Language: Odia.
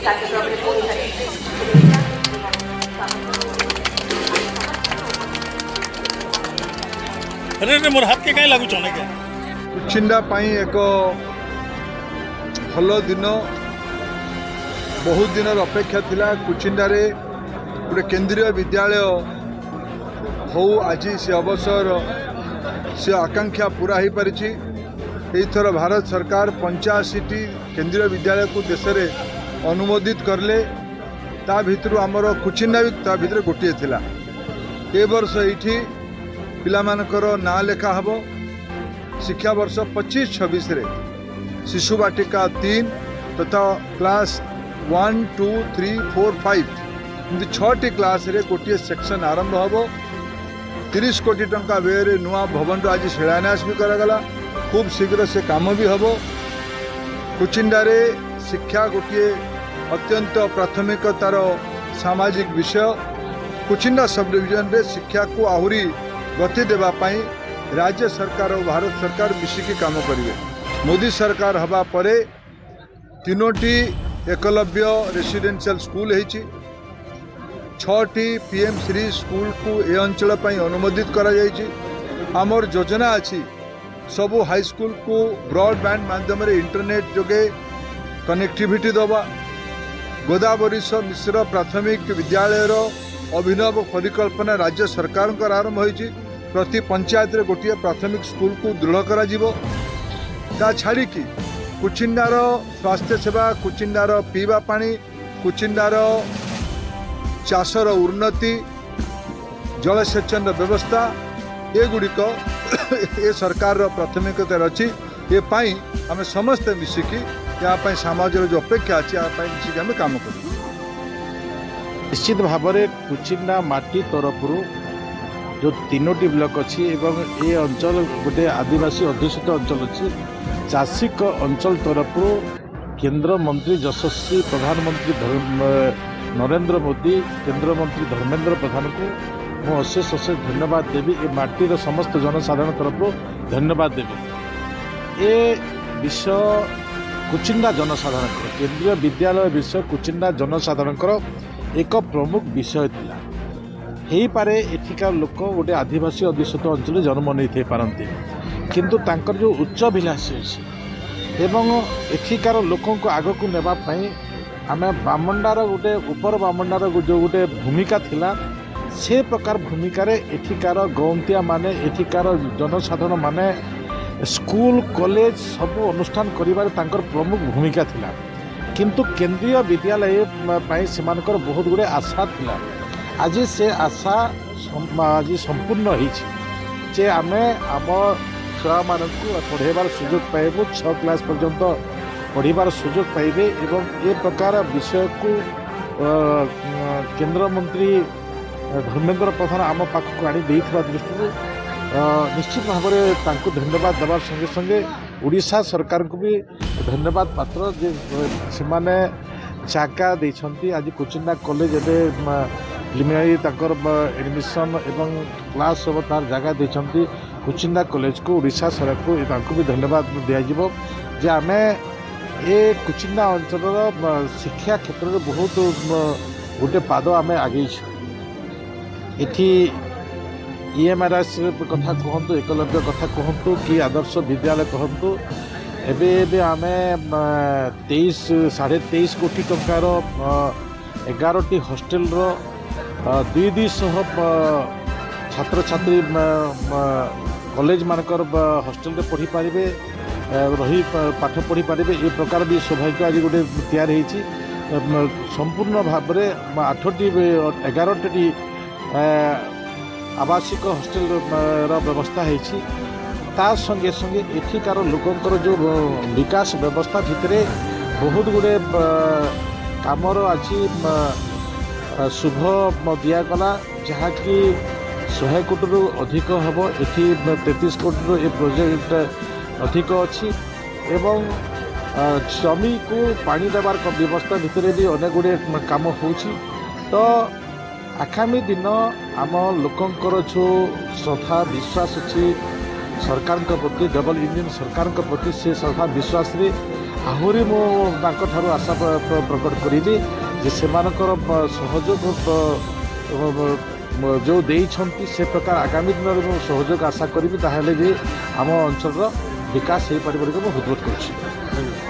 କାର୍ଯ୍ୟକ୍ରମରେ ପୁଣି ଥରେ ଶୁଭେଚ୍ଛା ଏବଂ ସ୍ୱାଗତ କରୁଛି। ଆରେ ଆରେ, ମୋର ହାତକେ କାଇଁ ଲାଗୁଛ ନାଇଁ? କୁଚିଣ୍ଡା ପାଇଁ ଏକ ଭଲ ଦିନ। ବହୁତ ଦିନର ଅପେକ୍ଷା ଥିଲା କୁଚିଣ୍ଡାରେ ଗୋଟେ କେନ୍ଦ୍ରୀୟ ବିଦ୍ୟାଳୟ ହଉ। ଆଜି ସେ ଅବସର, ସେ ଆକାଂକ୍ଷା ପୁରା ହୋଇପାରିଛି। ଏଇଥର ଭାରତ ସରକାର 85ଟି କେନ୍ଦ୍ରୀୟ ବିଦ୍ୟାଳୟକୁ ଦେଶରେ ଅନୁମୋଦିତ କଲେ। ତା ଭିତରୁ ଆମର କୁଚିଣ୍ଡା ବି ତା ଭିତରେ ଗୋଟିଏ ଥିଲା। ଏ ବର୍ଷ ଏଇଠି ପିଲାମାନଙ୍କର ନାଁ ଲେଖା ହେବ। ଶିକ୍ଷାବର୍ଷ 25-26ରେ ଶିଶୁ ବାଟିକା 3 ତଥା କ୍ଲାସ୍ 1, 2, 3, 4, 5 ଏମିତି ଛଅଟି କ୍ଲାସ୍ରେ ଗୋଟିଏ ସେକ୍ସନ୍ ଆରମ୍ଭ ହେବ। 30 କୋଟି ଟଙ୍କା ବ୍ୟୟରେ ନୂଆ ଭବନର ଆଜି ଶିଳାନ୍ୟାସ ବି କରାଗଲା। ଖୁବ୍ ଶୀଘ୍ର ସେ କାମ ବି ହେବ। କୁଚିଣ୍ଡାରେ ଶିକ୍ଷା ଗୋଟିଏ ଅତ୍ୟନ୍ତ ପ୍ରାଥମିକତାର ସାମାଜିକ ବିଷୟ। କୁଚିଣ୍ଡା ସବ୍ ଡିଭିଜନରେ ଶିକ୍ଷାକୁ ଆହୁରି ଗତି ଦେବା ପାଇଁ ରାଜ୍ୟ ସରକାର ଓ ଭାରତ ସରକାର ମିଶିକି କାମ କରିବେ। ମୋଦି ସରକାର ହେବା ପରେ ତିନୋଟି ଏକଲବ୍ୟ ରେସିଡେନ୍ସିଆଲ ସ୍କୁଲ ହେଇଛି। ଛଅଟି ପିଏମ୍ ଶ୍ରୀ ସ୍କୁଲକୁ ଏ ଅଞ୍ଚଳ ପାଇଁ ଅନୁମୋଦିତ କରାଯାଇଛି। ଆମର ଯୋଜନା ଅଛି ସବୁ ହାଇସ୍କୁଲକୁ ବ୍ରଡବ୍ୟାଣ୍ଡ ମାଧ୍ୟମରେ ଇଣ୍ଟରନେଟ୍ ଯୋଗେ କନେକ୍ଟିଭିଟି ଦେବା। ଗୋଦାବରୀଶ ମିଶ୍ର ପ୍ରାଥମିକ ବିଦ୍ୟାଳୟର ଅଭିନବ ପରିକଳ୍ପନା ରାଜ୍ୟ ସରକାରଙ୍କର ଆରମ୍ଭ ହୋଇଛି। ପ୍ରତି ପଞ୍ଚାୟତରେ ଗୋଟିଏ ପ୍ରାଥମିକ ସ୍କୁଲକୁ ଦୃଢ଼ କରାଯିବ। ତା ଛାଡ଼ିକି କୁଚିଣ୍ଡାର ସ୍ୱାସ୍ଥ୍ୟ ସେବା, କୁଚିଣ୍ଡାର ପିଇବା ପାଣି, କୁଚିଣ୍ଡାର ଚାଷର ଉନ୍ନତି, ଜଳସେଚନର ବ୍ୟବସ୍ଥା, ଏଗୁଡ଼ିକ ଏ ସରକାରର ପ୍ରାଥମିକତାରେ ଅଛି। ଏ ପାଇଁ ଆମେ ସମସ୍ତେ ମିଶିକି, ଏହା ପାଇଁ ସମାଜର ଯେଉଁ ଅପେକ୍ଷା ଅଛି, ଏହା ପାଇଁ ମିଶିକି ଆମେ କାମ କରିବୁ। ନିଶ୍ଚିତ ଭାବରେ କୁଚିଣ୍ଡା ମାଟି ତରଫରୁ ଯେଉଁ ତିନୋଟି ବ୍ଲକ ଅଛି ଏବଂ ଏ ଅଞ୍ଚଳ ଗୋଟେ ଆଦିବାସୀ ଅଧ୍ୟୁଷିତ ଅଞ୍ଚଳ ଅଛି, ଚାଷୀଙ୍କ ଅଞ୍ଚଳ ତରଫରୁ କେନ୍ଦ୍ରମନ୍ତ୍ରୀ ଯଶସ୍ୱୀ ପ୍ରଧାନମନ୍ତ୍ରୀ ନରେନ୍ଦ୍ର ମୋଦି, କେନ୍ଦ୍ରମନ୍ତ୍ରୀ ଧର୍ମେନ୍ଦ୍ର ପ୍ରଧାନଙ୍କୁ ମୁଁ ଅଶେଷ ଅଶେଷ ଧନ୍ୟବାଦ ଦେବି। ଏ ମାଟିର ସମସ୍ତ ଜନସାଧାରଣ ତରଫରୁ ଧନ୍ୟବାଦ ଦେବି। ଏ ବିଷୟ କୁଚିଣ୍ଡା ଜନସାଧାରଣଙ୍କର, କେନ୍ଦ୍ରୀୟ ବିଦ୍ୟାଳୟ ବିଷୟ କୁଚିଣ୍ଡା ଜନସାଧାରଣଙ୍କର ଏକ ପ୍ରମୁଖ ବିଷୟ ଥିଲା। ହେଇପାରେ ଏଠିକାର ଲୋକ ଗୋଟେ ଆଦିବାସୀ ଅଧ୍ୟୁଷିତ ଅଞ୍ଚଳରେ ଜନ୍ମ ନେଇଥାଇ ପାରନ୍ତି, କିନ୍ତୁ ତାଙ୍କର ଯେଉଁ ଉଚ୍ଚାଭିଳାଷୀ ଅଛି ଏବଂ ଏଠିକାର ଲୋକଙ୍କୁ ଆଗକୁ ନେବା ପାଇଁ ଆମେ ବାମଣ୍ଡାର ଗୋଟେ ଉପର ବାମଣ୍ଡାର ଯେଉଁ ଗୋଟେ ଭୂମିକା ଥିଲା, ସେ ପ୍ରକାର ଭୂମିକାରେ ଏଠିକାର ଗଉନ୍ତିଆ ମାନେ, ଏଠିକାର ଜନସାଧାରଣ ମାନେ ସ୍କୁଲ, କଲେଜ ସବୁ ଅନୁଷ୍ଠାନ କରିବାରେ ତାଙ୍କର ପ୍ରମୁଖ ଭୂମିକା ଥିଲା। କିନ୍ତୁ କେନ୍ଦ୍ରୀୟ ବିଦ୍ୟାଳୟ ପାଇଁ ସେମାନଙ୍କର ବହୁତ ଗୁଡ଼ିଏ ଆଶା ଥିଲା। ଆଜି ସେ ଆଶା ଆଜି ସମ୍ପୂର୍ଣ୍ଣ ହେଇଛି ଯେ ଆମେ ଆମ ଛୁଆମାନଙ୍କୁ ପଢ଼େଇବାର ସୁଯୋଗ ପାଇବୁ, ଛଅ କ୍ଲାସ୍ ପର୍ଯ୍ୟନ୍ତ ପଢ଼ିବାର ସୁଯୋଗ ପାଇବେ। ଏବଂ ଏ ପ୍ରକାର ବିଷୟକୁ କେନ୍ଦ୍ରମନ୍ତ୍ରୀ ଧର୍ମେନ୍ଦ୍ର ପ୍ରଧାନ ଆମ ପାଖକୁ ଆଣି ଦେଇଥିବା ଦୃଷ୍ଟିରୁ ନିଶ୍ଚିତ ଭାବରେ ତାଙ୍କୁ ଧନ୍ୟବାଦ ଦେବାର ସଙ୍ଗେ ସଙ୍ଗେ ଓଡ଼ିଶା ସରକାରଙ୍କୁ ବି ଧନ୍ୟବାଦ ପାତ୍ର ଯେ ସେମାନେ ଜାଗା ଦେଇଛନ୍ତି। ଆଜି କୁଚିଣ୍ଡା କଲେଜ ଏବେ ପ୍ରିଲିମିନାରୀ ତାଙ୍କର ଆଡ଼ମିସନ୍ ଏବଂ କ୍ଲାସ୍ ହେବ, ତାର ଜାଗା ଦେଇଛନ୍ତି କୁଚିଣ୍ଡା କଲେଜକୁ ଓଡ଼ିଶା ସରକାରକୁ, ତାଙ୍କୁ ବି ଧନ୍ୟବାଦ ଦିଆଯିବ ଯେ ଆମେ ଏ କୁଚିଣ୍ଡା ଅଞ୍ଚଳର ଶିକ୍ଷା କ୍ଷେତ୍ରରେ ବହୁତ ଗୋଟେ ପାଦ ଆମେ ଆଗେଇଛୁ। ଏଠି ଇଏମ୍ଆର୍ଏସ୍ କଥା କୁହନ୍ତୁ, ଏକଲବ୍ୟ କଥା କୁହନ୍ତୁ କି ଆଦର୍ଶ ବିଦ୍ୟାଳୟ କୁହନ୍ତୁ, ଏବେ ଏବେ ଆମେ 23, 23.5 କୋଟି ଟଙ୍କାର 11ଟି ହଷ୍ଟେଲର 200 ଛାତ୍ରଛାତ୍ରୀ କଲେଜମାନଙ୍କର ହଷ୍ଟେଲରେ ପଢ଼ିପାରିବେ, ରହି ପାଠ ପଢ଼ିପାରିବେ, ଏ ପ୍ରକାର ବି ସୌଭାଗ୍ୟ ଆଜି ଗୋଟେ ତିଆରି ହେଇଛି। ସମ୍ପୂର୍ଣ୍ଣ ଭାବରେ ଆଠଟି, 11ଟି ଆବାସିକ ହଷ୍ଟେଲର ବ୍ୟବସ୍ଥା ହେଇଛି। ତା ସଙ୍ଗେ ସଙ୍ଗେ ଏଠିକାର ଲୋକଙ୍କର ଯେଉଁ ବିକାଶ ବ୍ୟବସ୍ଥା ଭିତରେ ବହୁତ ଗୁଡ଼ିଏ କାମର ଆଜି ଶୁଭ ଦିଆଗଲା, ଯାହାକି 100 କୋଟିରୁ ଅଧିକ ହେବ। ଏଠି 33 କୋଟିରୁ ଏ ପ୍ରୋଜେକ୍ଟ ଅଧିକ ଅଛି ଏବଂ ଜମିକୁ ପାଣି ଦେବାର ବ୍ୟବସ୍ଥା ଭିତରେ ବି ଅନେକ ଗୁଡ଼ିଏ କାମ ହେଉଛି। ତ ଆଗାମୀ ଦିନ ଆମ ଲୋକଙ୍କର ଯେଉଁ ଶ୍ରଦ୍ଧା ବିଶ୍ୱାସ ଅଛି ସରକାରଙ୍କ ପ୍ରତି, ଡବଲ ଇଞ୍ଜିନ୍ ସରକାରଙ୍କ ପ୍ରତି, ସେ ଶ୍ରଦ୍ଧା ବିଶ୍ୱାସରେ ଆହୁରି ମୁଁ ତାଙ୍କଠାରୁ ଆଶା ପ୍ରକଟ କରିବି ଯେ ସେମାନଙ୍କର ସହଯୋଗ ଯେଉଁ ଦେଇଛନ୍ତି, ସେ ପ୍ରକାର ଆଗାମୀ ଦିନରେ ମୁଁ ସହଯୋଗ ଆଶା କରିବି। ତାହେଲେ ବି ଆମ ଅଞ୍ଚଳର ବିକାଶ ହେଇପାରିବ ବୋଲି ମୁଁ ହୃଦବୋଧ କରୁଛି।